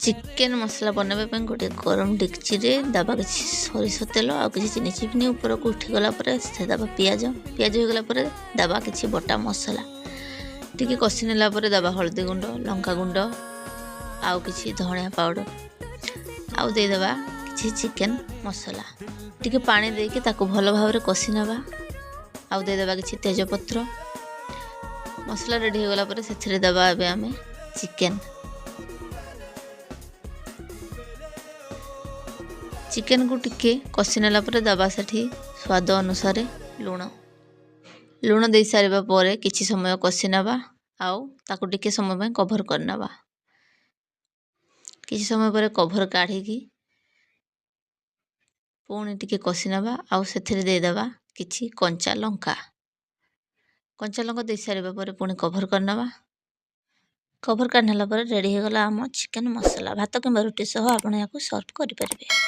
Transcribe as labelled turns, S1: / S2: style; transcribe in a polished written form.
S1: Chicken ମସଲା ବନାଇବା ପାଇଁ ଗୋଟେ ଗରମ ଡେକ୍ଚିରେ ଦେବା କିଛି ସୋରିଷ ତେଲ ଆଉ କିଛି ଚିନି। ଚିନି ଉପରକୁ ଉଠିଗଲା ପରେ ସେଥିରେ ଦେବା ପିଆଜ। ପିଆଜ ହୋଇଗଲା ପରେ ଦେବା କିଛି ବଟା ମସଲା। ଟିକେ କଷି ନେଲା ପରେ ଦେବା ହଳଦୀ ଗୁଣ୍ଡ, ଲଙ୍କା ଗୁଣ୍ଡ ଆଉ କିଛି ଧଣିଆ ପାଉଡ଼ର, ଆଉ ଦେଇଦେବା କିଛି ଚିକେନ୍ ମସଲା। ଟିକେ ପାଣି ଦେଇକି ତାକୁ ଭଲ ଭାବରେ କଷି ନେବା ଆଉ ଦେଇଦେବା କିଛି ତେଜପତ୍ର। ମସଲା ରେଡ଼ି ହୋଇଗଲା ପରେ ସେଥିରେ ଦେବା ଏବେ ଆମେ ଚିକେନ୍। ଚିକେନ୍କୁ ଟିକେ କଷି ନେଲା ପରେ ଦେବା ସେଠି ସ୍ୱାଦ ଅନୁସାରେ ଲୁଣ। ଲୁଣ ଦେଇସାରିବା ପରେ କିଛି ସମୟ କଷି ନେବା ଆଉ ତାକୁ ଟିକେ ସମୟ ପାଇଁ କଭର୍ କରିନେବା। କିଛି ସମୟ ପରେ କଭର୍ କାଢ଼ିକି ପୁଣି ଟିକେ କଷି ନେବା ଆଉ ସେଥିରେ ଦେଇଦେବା କିଛି କଞ୍ଚା ଲଙ୍କା। କଞ୍ଚା ଲଙ୍କା ଦେଇସାରିବା ପରେ ପୁଣି କଭର୍ କରିନେବା। କଭର୍ କାଢ଼ି ନେଲା ପରେ ରେଡ଼ି ହୋଇଗଲା ଆମ ଚିକେନ୍ ମସଲା। ଭାତ କିମ୍ବା ରୁଟି ସହ ଆପଣ ଏହାକୁ ସର୍ଭ କରିପାରିବେ।